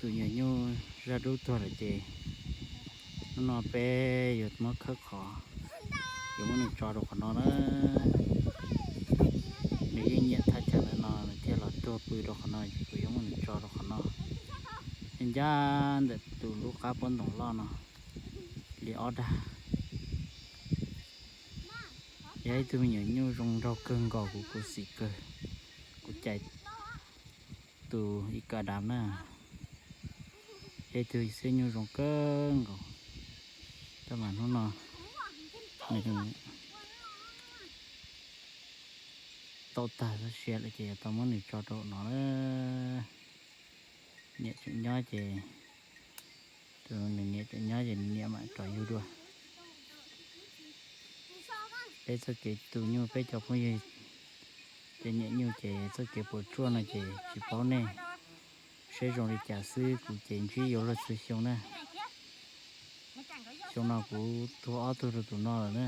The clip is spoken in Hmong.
Tus me nyuam nyuj zaj dub tuag lawm ces hnub no peb yuav muab khawb qhov, yuav muab nws tso rau qhov no na. Nws yeej nyiam thaj chaw ntawm no nws thiaj los tuag pw rau qhov no ces kuv yuav muab nws tso rau qhov no. Ncaj ntawm tus lub qab pob ntoos loj no li ob dag. Yog ib tug me nyuam nyuj zoo nraug kawg nkaus, kuv khuv xim kawg. Kuv cais tus i ka dav na, yog ib tug xiab nyuj zoo kawg nkaus. Tab mas hnub no nws tau tag sia lawm ces yuav tau muab nws tso rau no na. Niam tseem nyob ces, tus nws niam tseem nyob ces nws niam mam rov yug dua. Peb txoj kev tu nyuj, peb cov phooj ywg cov nyiam nyuj ces txoj kev puas tsuaj no ces tsis paub nej siab zoo li cas xwb, kuv ces ntsib yuav luag txhua xyoo na. Xyoo no kuv tuag ob tug rau tus no lawm na.